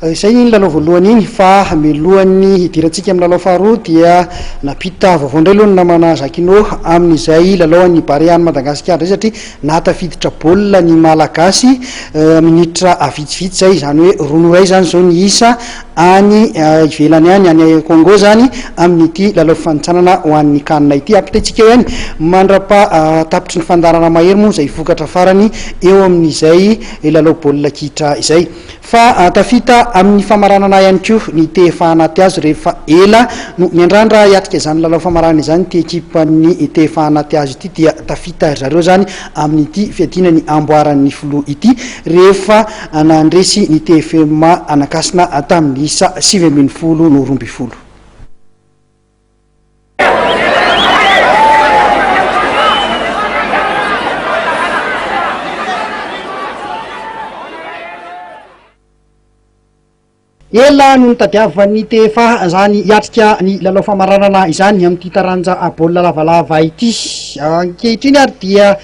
Izay iny lalao voalohany iny fa milohan'ny hidirantsika amin'ny lalao faharoa dia nampita vaovao indray aloha ny namana Jacquinot amin'izay lalao an'ny Barea an'i Madagasikara indray satria nahatafiditra baolina ny Malagasy minitra vitsivitsy izay, izany hoe roa no iray izany izao ny isa any ivelany any, any Congo izany amin'ity lalao fifanintsanana ho an'ny CAN ity. Ampitaintsika eo ihany mandrapaha tapitry ny fandaharana mahery moa izay vokatra farany eo amin'izay lalao baolina kitra izay. Fa tafita amin'ny famaranana ihany koa ny TFA anaty hazo rehefa ela no niandrandra hiatrika izany lalao famaranana izany ity ekipan'ny TFA anaty hazo ity dia tafita ry zareo izany amin'ity fiadiana ny amboaran'ny filoha ity rehefa nandresy ny TFM Anakasina tamin'ny isa 19 no 12. Ela no nitadiavan'ny TFA izany hiatrika ny lalao famaranana izany amin'ity taranja baolina lavalava ity. Ankehitriny ary dia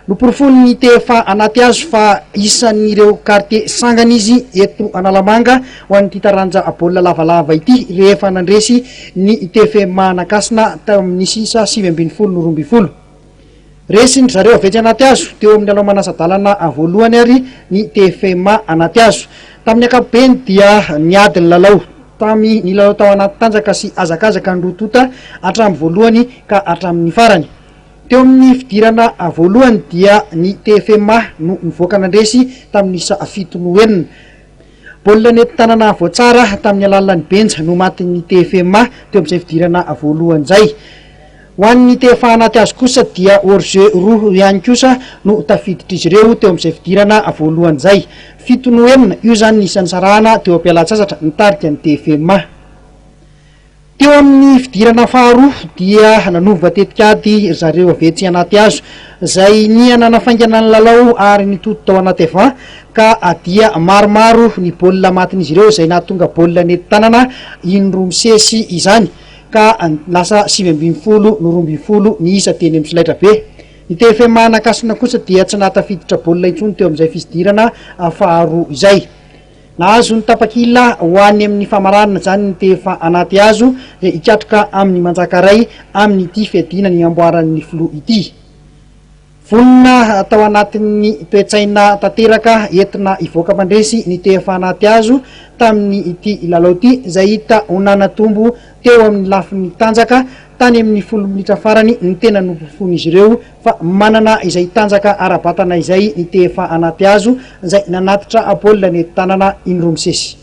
noporofoin'ny TFA anaty hazo fa isan'ireo kartie sangany izy eto Analamanga ho an'ity taranja baolina lavalava ity rehefa nandresy ny TFM Anakasina tamin'ny isa 19 no 12. Resin-dry zareo avy etsy Anatihazo teo amin'ny lalao manasa-dalana voalohany ary ny TFM Anatihazo. Tamin'ny ankapobeny dia niady ny lalao. Tamy nilalao tao anaty tanjaka sy hazakazaka ny roa tonta hatramin'ny voalohany ka hatramin'ny farany. Teo amin'ny fidirana voalohany dia ny TFM no nivoaka nandresy tamin'ny isa 7 no 6. Baolina nentin-tanana voatsara tamin'ny alalan'i Benja no matin'ny TFM teo amin'izay fidirana voalohany izay. Ho an'ny TFA anaty hazo kosa dia hors-jeu roa ihany kosa no tafiditr'izy ireo teo amin'izay fidirana voalohany izay. 7 no 6, io izany ny isan'ny sarahana teo am-pialan-tsasatra nitarika ny TFM. Teo amin'ny fidirana faharoa dia nanova tetikady ry zareo avy etsy anaty hazo izay niha nanafaingana ny lalao ary nitoto tao anaty avant ka dia maromaro ny baolina matin'izy ireo izay nahatonga baolina nety tanana indroa misesy izany ka lasa 19 no 12 ny isa teny amin'ny solaitrabe. Ny TFM Anakasina kosa dia tsy nahatafiditra baolina intsony teo amin'izay fidirana faharoa izay. Nahazo ny tapakila ho any amin'ny famaranana izany ny TFA anaty hazo izay hikatroka amin'i Manjakaray amin'ity fiadiana ny amboaran'ny filoha ity. Vonona tao anatin'ny toe-tsaina tanteraka entina hivoaka mpandresy ny TFA anaty hazo tamin'ity lalao ity izay hita ho nanatombo teo amin'ny lafiny tanjaka tany amin'ny folo minitra farany ny tena noporofoin'izy ireo fa manana izay tanjaka ara-batana izay ny TFA anaty hazo izay nanatitra baolina nety tanana indroa misesy.